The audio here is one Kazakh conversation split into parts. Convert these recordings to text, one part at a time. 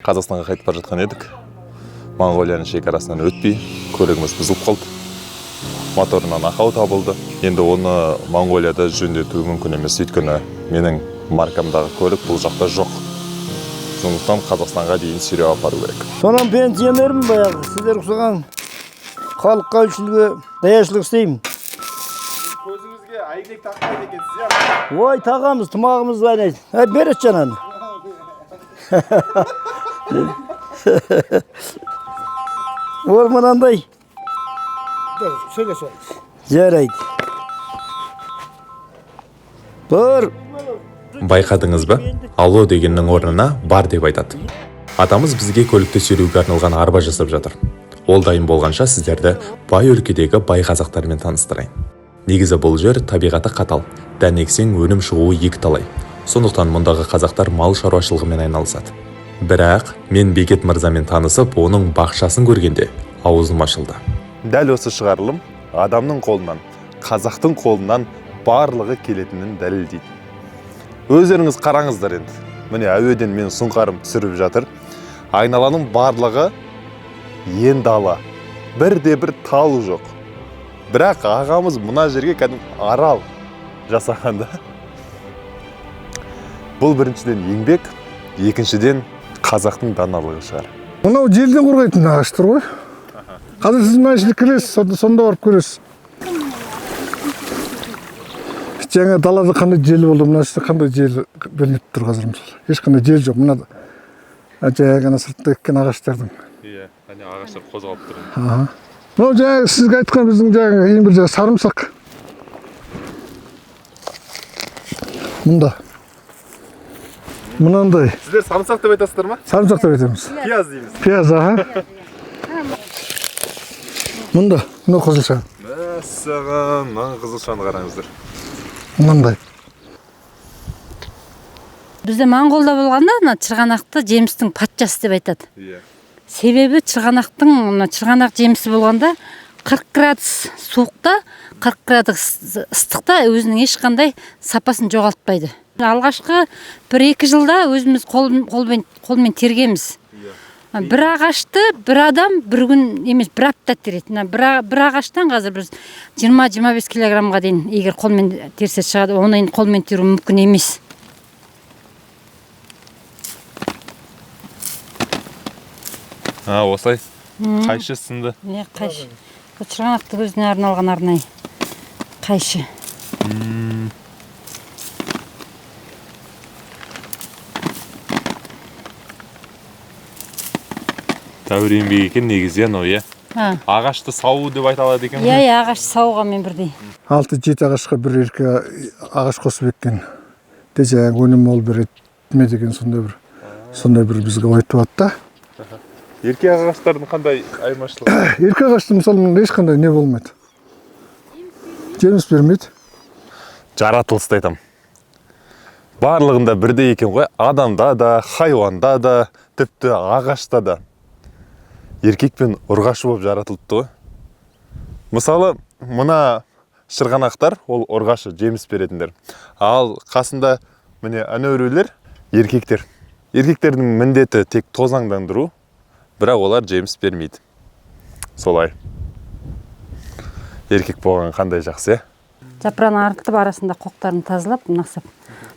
Қазақстанға қайтып бара жатқан едік. Моңғолияның шекарасынан өтпей көлігіміз бұзылып қалды. Моторынан ақау табылды. Енді оны Моңғолияда жөндету мүмкін емес, өйткені менің маркамдағы көлік бұл жақта жоқ. Сондықтан Қазақстанға дейін сүйреп апару керек. Сонан пенсионермін баяғы. Сіздер ұқсаған халыққа үшілге даяшылық істеймін. Көзіңізге әйнек тақпайды екенсіз, иә? Ой, тағамыз, тымағымыз айнайды. Әй, берет жананы. Ол мынандай. Жарайды. Бір. Байқадыңыз ба? Алло дегеннің орнына бар деп айтады. Атамыз бізге көлікті сүйреуге арналған арба жасап жатыр. Ол дайын болғанша сіздерді бай өлкедегі бай қазақтармен таныстырайын. Негізі бұл жер табиғаты қатал, дән ексең өнім шығуы екі талай. Сондықтан мұндағы қазақтар мал шаруашылығымен айналысады. Бірақ мен Бекет мырзамен танысып, оның бақшасын көргенде аузым ашылды. Дәл осы шығарылым адамның қолынан, қазақтың қолынан барлығы келетінін дәлелдейді. Өздеріңіз қараңыздар енді. Міне, әуеден мен сұңқарым түсіріп жатыр. Айналаның барлығы ен дала. Бірде бір тал жоқ. Бірақ ағамыз мына жерге кәдімгі арал жасаған да. Бұл біріншіден еңбек, екіншіден қазақтың даналығы шығар. Мынау желден қорғайтын ағаштар ғой. Қазір сіз мына ішіне кіресіз, сонда барып көресіз. Жаңа далада қандай жел болды, мына іште қандай жел білініп тұр қазір мысалы. Ешқандай жел жоқ. Мына жаңағы ана сыртта еккен ағаштардың. Иә, әне ағаштар қозғалып тұр. Аха. Мынау жаңағы сізге айтқан біздің жаңағы ең бір жаңағы сарымсақ. Мында. Мынандай. Сіздер сарымсақ деп айтасыздар ма? Сарымсақ деп айтамыз. Пияз дейміз. Пияз, аха. Мында, мынау қызылша. Мәссаған, мына қызылшаны қараңыздар. Мынандай. Бізде Моңғолда болғанда мына чырғанақты жемістің патшасы деп айтады. Иә. Себебі чырғанақтың, мына чырғанақ жемісі болғанда 40 градус суықта, 40 градус ыстықта өзінің ешқандай сапасын жоғалтпайды. Алғашқы 1-2 жылда өзіміз қолмен тергенбіз. Бір ағашты бір адам бір күн емес, бір апта тереді. Мына бір ағаштан қазір біз 20-25 килограммға дейін егер қолмен терсе шығады, оны енді қолмен теру мүмкін емес. А, осылай қайшы сынды. Міне қайшы. Бұл чырғанақты өзіне арналған арнайы қайшы. Тәуір еңбек екен негізі анау, иә? А. Ағашты сауу деп айта алады екен. Иә, иә, ағаш сауғанмен бірдей. 6-7 ағашқа бір ерке ағаш қосып еккен. Де жаңағы өнім мол береді ме деген сондай бір бізге ой туады да. Ерке ағаштардың қандай айырмашылығы? Ерке ағаштың мысалы мында ешқандай не болмайды. Жеміс бермейді. Жаратылысты айтам. Барлығында бірдей екен ғой. Адамда да, хайуанда да, тіпті ағашта да. Еркек пен ұрғашы болып жаратылыпты ғой. Мысалы, мына шырғанақтар ол ұрғашы, жеміс беретіндер. Ал қасында міне әнеуреулер еркектер. Еркектердің міндеті тек тозаңдандыру, бірақ олар жеміс бермейді. Солай. Еркек болған қандай жақсы, иә? Жапырағын арылтып, арасында қоқтарын тазалап, мынақсап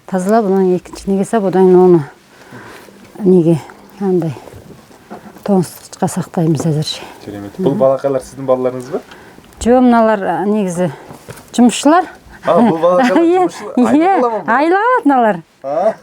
тазалап, одан екінші неге сап, одан кейін оны неге андай тоңазытқышқа сақтаймыз әзірше. Керемет. Бұл балақайлар сіздің балаларыңыз ба? Жоқ, мыналар негізі жұмысшылар. А, бұл балақайлар Иә, жұмысшылар. иә, айлық алады мыналар.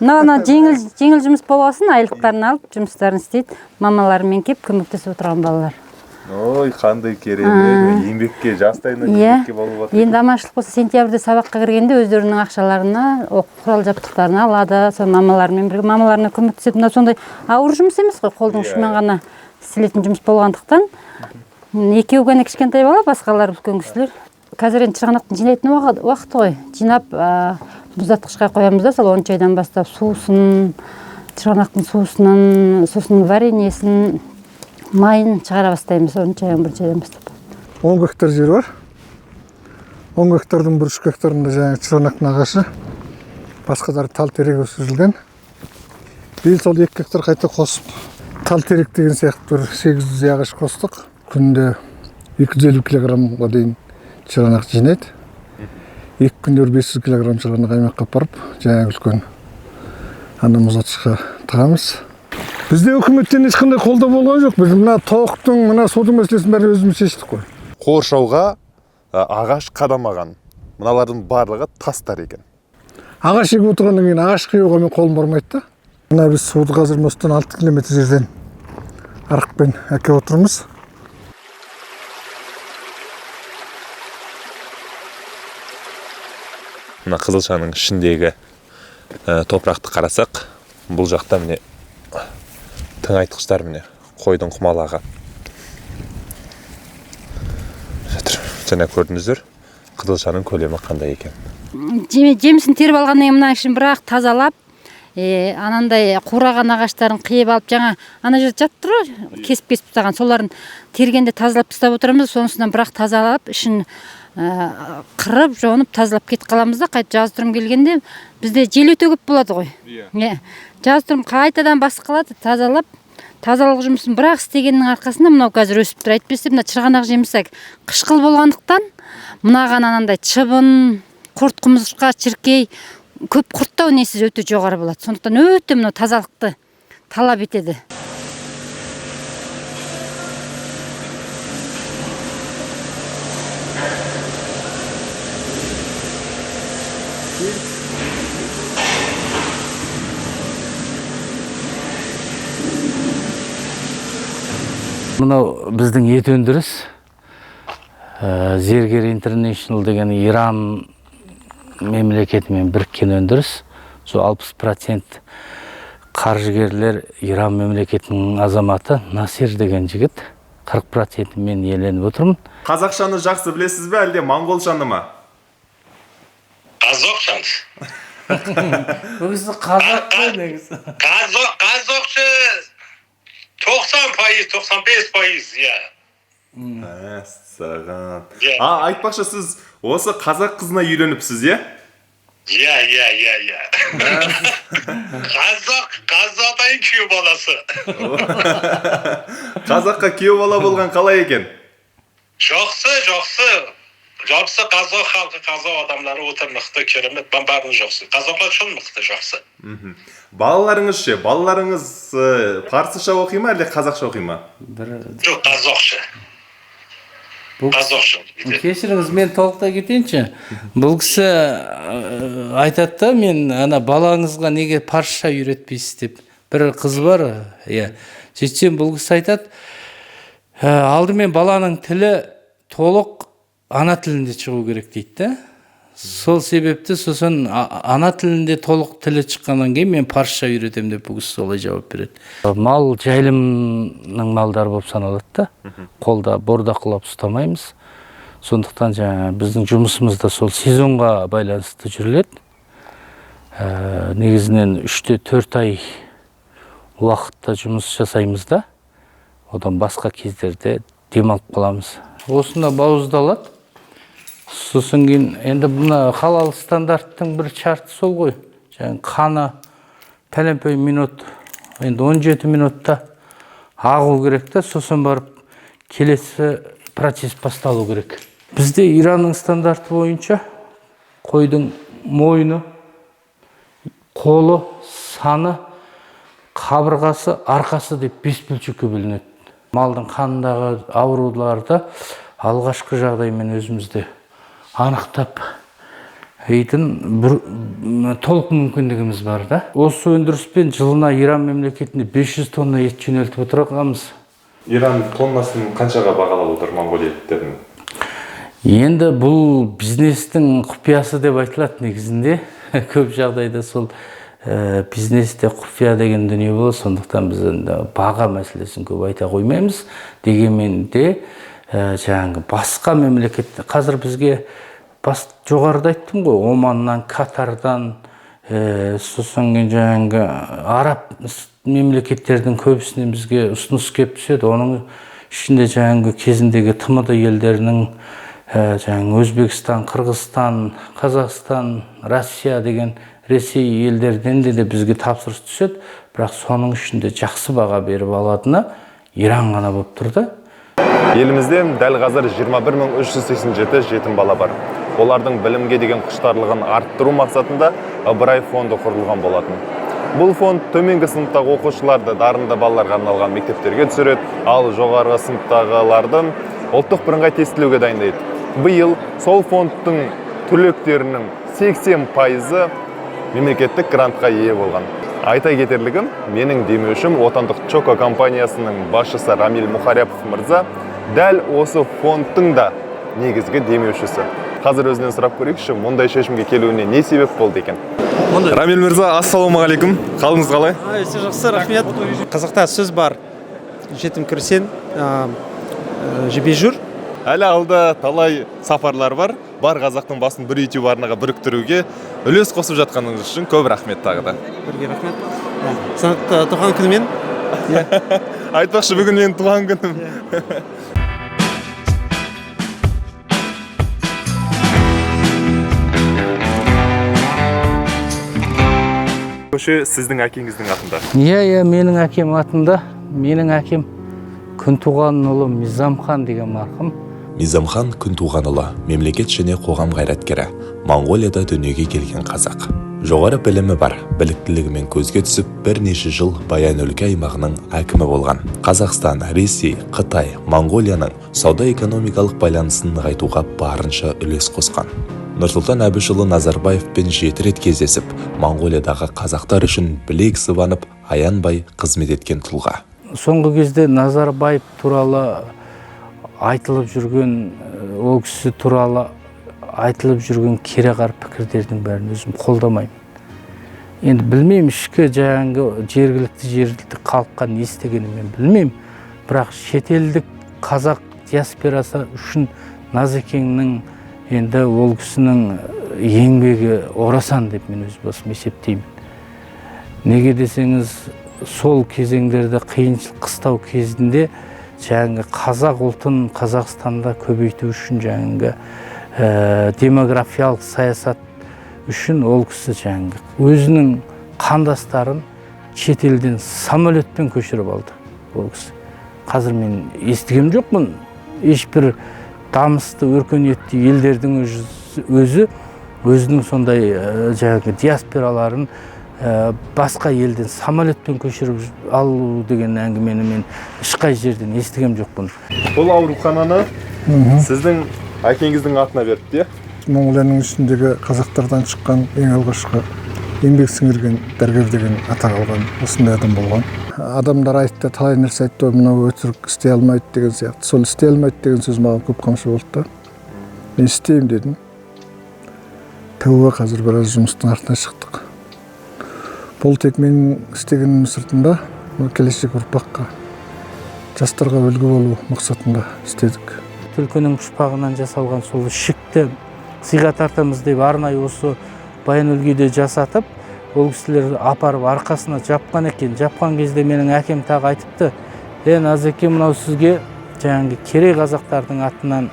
Мынау ана жеңіл жұмыс болғасын айлықтарын алып жұмыстарын істейді. Мамаларымен келіп көмектесіп отырған балалар. Ой, қандай керемет. Еңбекке, жастайынан Иә. еңбекке баулып жатыр. Енді аманшылық болса сентябрьде сабаққа кіргенде өздерінің ақшаларына оқу құрал жабдықтарын алады. Сол мамаларымен бірге мамаларына көмектеседі. Мынау сондай ауыр жұмыс емес қой, қолдың Иә, ұшымен иә. ғана істелетін жұмыс болғандықтан. Екеуі ғана кішкентай бала, басқалары үлкен кісілер. Қазір енді чырғанақтың жинайтын уақыты ғой. Жинап, мұздатқышқа қоямыз да, сол 10 айдан бастап сусын, чырғанақтың сусынын, сосын вареньесін, майын шығара бастаймыз 10 ай, 11 айдан бастап. 10 гектар жер бар. 10 гектардың бір 3 гектарында жаңағы чырғанақтың ағашы, басқалары тал терек өсірілген. Биыл сол 2 гектар қайта қосып Тал терек деген сияқты бір 800 ағаш қостық. Күнде 250 килограммға дейін шығанақ жинайды. 2 күнде бір 500 килограмм шығанақ аймаққа апарып, жаңағы үлкен ана мұздатқышқа тығамыз. Бізде үкіметтен ешқандай қолдау болған жоқ. Біз мына тоқтың, мына судың мәселесін бәрін өзіміз шештік қой. Қоршауға ағаш қадамаған. Мыналардың барлығы тастар екен. Ағаш егіп отырғаннан кейін ағаш қиюға мен қолым бармайды да. Мына біз суды қазір осыдан 6 километр жерден арықпен әкеліп отырмыз. Мына қызылшаның ішіндегі топырақты қарасақ, бұл жақта міне тыңайтқыштар, міне қойдың құмалағы жатыр. Жаңа көрдіңіздер, қызылшаның көлемі қандай екен. Жемісін теріп алғаннан кейін мына ішін бірақ тазалап, анандай қураған ағаштарын қиып алып, жаңа ана жерде жатып тұр ғой, кесіп-кесіп тастаған, соларын тергенде тазалап тастап отырамыз. Сонысынан бірақ тазалап, ішін қырып, жонып, тазалап кетіп қаламыз да. Қайтып жаздырым келгенде бізде жел өте көп болады ғой. Иә. Жаздырым қайтадан басып қалады, тазалап, тазалық жұмысын бірақ істегеннің арқасында мынау қазір өсіп тұр. Әйтпесе мына шырғанақ жемісі қышқыл болғандықтан мынаған анандай шыбын, құрт, құмырсқа, шіркей көп құрттау несі өте жоғары болады. Сондықтан өте мынау тазалықты талап етеді. Мынау біздің ет өндіріс, Зергер International деген Иран мемлекетімен біріккен өндіріс. Сол 60% қаржыгерлер Иран мемлекетінің азаматы Насир деген жігіт, 40% мен иеленіп отырмын. Қазақшаны жақсы білесіз бе, әлде моңғолшаны ма? Қазақшаны. Бұл кісі қазақ қой негізі. Қазақша 90%, 95%, иә. Мәссаған. Иә. Айтпақшы, сіз осы қазақ қызына үйленіпсіз, иә? Иә, иә, иә, иә. Қазақ, қазақтың күйеу баласы. Қазаққа күйеу бала болған қалай екен? Жақсы, жақсы. Жақсы, қазақ халқы, қазақ адамдары өте мықты, керемет. Мен бәрін жақсы. Қазақlar шын мықты, жақсы. Балаларыңыз ше? Балаларыңыз парсыша оқи ма, әлде қазақша оқи ма? Жоқ, қазақша. Қазақша. Кешіріңіз, мен толықтай кетейінші. Бұл кісі айтады да, мен ана балаңызға неге парсыша үйретпейсіз деп. Бір қыз бар, иә. Сөйтсем бұл кісі айтады, алдымен баланың тілі толық ана тілінде шығу керек дейді да. Сол себепті сосын ана тілінде толық тілі шыққаннан кейін мен парсыша үйретемін деп бұл кісі солай жауап береді. Мал жайылымның малдары болып саналады да. Қолда бордақылап ұстамаймыз. Сондықтан жаңа біздің жұмысымыз да сол сезонға байланысты жүріледі. Негізінен 3-4 ай уақытта жұмыс жасаймыз да. Одан басқа кездерде демалып қаламыз. Осында бауыздалады. Сосын кейін енді мына халал стандарттың бір шарты сол ғой. Жаңа қаны пәленпей минут, енді 17 минутта ағу керек та, сосын барып келесі процесс басталу керек. Бізде Иранның стандарты бойынша қойдың мойны, қолы, саны, қабырғасы, арқасы деп 5 бөлшекке бөлінеді. Малдың қанындағы ауруларды алғашқы жағдаймен өзімізде анықтап дейтін бір толық мүмкіндігіміз бар да. Осы өндіріспен жылына Иран мемлекетіне 500 тонна ет жөнелтіп отырғанбыз. Иран тоннасын қаншаға бағалап отыр моңғол еттерін? Енді бұл бизнестің құпиясы деп айтылады негізінде. Көп жағдайда сол бизнесте құпия деген дүние болады, сондықтан біз енді баға мәселесін көп айта қоймаймыз. Дегенмен де жаңағы басқа мемлекет қазір бізге жоғарыда айттым ғой, Оманнан, Катардан, сосын кейін жаңағы араб мемлекеттердің көбісінен бізге ұсыныс келіп түседі. Оның ішінде жаңағы кезіндегі ТМД елдерінің, жаңағы Өзбекстан, Қырғызстан, Қазақстан, Россия деген Ресей елдерінен де бізге тапсырыс түседі, бірақ соның ішінде жақсы баға беріп алатыны Иран ғана болып тұрды. Елімізде дәл қазір 21387 жетім бала бар. Олардың білімге деген құштарлығын арттыру мақсатында Ыбырай фонды құрылған болатын. Бұл фонд төменгі сыныптағы оқушыларды дарынды балаларға арналған мектептерге түсіреді, ал жоғарғы сыныптағыларды ұлттық бірыңғай тестілеуге дайындайды. Биыл сол фондтың түлектерінің 80%-ы мемлекеттік грантқа ие болған. Айта кетерлігім, менің демеушім отандық Чоко компаниясының басшысы Рамиль Мухаряпов мырза дәл осы фондтың да негізгі демеушісі. Қазір өзінен сұрап көрейікші, мұндай шешімге келуіне не себеп болды екен? Рамиль мырза, ассалаумағалейкум. Қалыңыз қалай? Өте жақсы, рахмет. Қазақта сөз бар: жетім кірсең, жебей жүр. Әлі алда талай сапарлар бар. Бар қазақтың басын бір YouTube арнаға біріктіруге үлес қосып жатқаныңыз үшін көп рахмет тағы да. Бірге рахмет. Санат, туған күнімен. Айтпақшы, бүгін менің туған күнім. Көше сіздің әкеңіздің атында. Иә, менің әкем атында. Менің әкем Күнтуғанұлы Мизамхан деген марқұм. Мизамхан Күнтуғанұлы мемлекет және қоғам қайраткері, Моңғолияда дүниеге келген қазақ. Жоғары білімі бар, біліктілігімен көзге түсіп, бірнеше жыл Баян-Өлке аймағының әкімі болған. Қазақстан, Ресей, Қытай, Моңғолияның сауда-экономикалық байланысын нығайтуға барынша үлес қосқан. Нұрсұлтан Әбішұлы Назарбаевпен 7 рет кездесіп, Моңғолиядағы қазақтар үшін білек сыбанып, аянбай қызмет еткен тұлға. Соңғы кезде Назарбаев туралы айтылып жүрген, ол кісі туралы айтылып жүрген кереғар пікірлердің бәрін өзім қолдамаймын. Енді білмеймін, ішкі жаңағы жергілікті халыққа не істегенін мен білмеймін, бірақ шетелдік қазақ диаспорасы үшін Назекеңнің енді ол кісінің еңбегі орасан деп мен өз басым есептеймін. Неге десеңіз, сол кезеңдерде қиыншылық қыстау кезінде жаңағы қазақ ұлтын Қазақстанда көбейту үшін жаңағы демографиялық саясат үшін ол кісі жаңағы өзінің қандастарын шетелден самолетпен көшіріп алды ол кісі. Қазір мен естіген жоқпын, ешбір дамысты өркениетті елдердің өзі өзінің сондай жаңағы диаспораларын басқа елден самолетпен көшіріп алу деген әңгімені мен ешқай жерден естіген жоқпын. Бұл аурухананы сіздің әкеңіздің атына беріпті, иә? Моңғолияның ішіндегі қазақтардан шыққан ең алғашқы еңбек сіңірген дәрігер деген атақ алған осындай адам болған. Адамдар айтты, талай нәрсе айтты, мынау өтірік істей алмайды деген сияқты. Сол істей алмайды деген сөз маған көп қамшы болды да. Мен істеймін дедім. Тәуба, қазір біраз жұмыстың артынан шықтық. Бұл тек менің істегенім сыртында, келешек ұрпаққа, жастарға үлгі болу мақсатында істедік. Түлкінің пұшпағынан жасалған сол ішікті сыйға тартамыз деп арнайы осы Баян-Өлгейде жасатып, ол кісілер апарып арқасына жапқан екен. Жапқан кезде менің әкем тағы айтыпты: Назеке, мынау сізге жаңағы керей қазақтардың атынан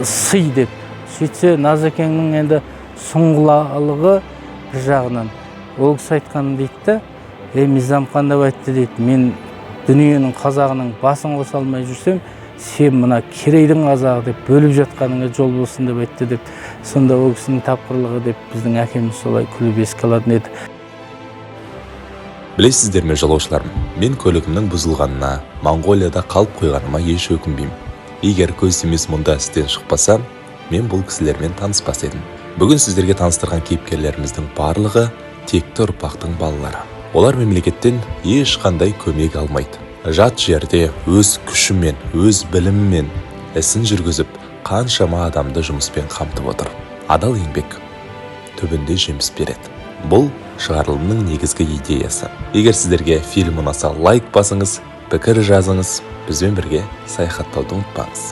сый деп. Сөйтсе Назекеңнің енді сұңғылалығы бір жағынан ол кісі айтқанын дейді да, Мизамхан деп айтты дейді, мен дүниенің қазағының басын қоса алмай жүрсем, сен мына керейдің қазағы деп бөліп жатқаныңа жол болсын деп айтты деп. Сонда ол кісінің тапқырлығы деп біздің әкеміз солай күліп еске алатын еді. Білесіздер ме, жолаушыларым, мен көлігімнің бұзылғанына, Моңғолияда қалып қойғаныма еш өкінбеймін. Егер көз тимес мұнда істен шықпасам, мен бұл кісілермен таныспас едім. Бүгін сіздерге таныстырған кейіпкерлеріміздің барлығы текті ұрпақтың балалары. Олар мемлекеттен ешқандай көмек алмайды. Жат жерде өз күшімен, өз білімімен ісін жүргізіп, қаншама адамды жұмыспен қамтып отыр. Адал еңбек түбінде жеміс береді. Бұл шығарылымның негізгі идеясы. Егер сіздерге фильм ұнаса, лайк басыңыз, пікір жазыңыз, бізбен бірге саяхаттауды ұмытпаңыз.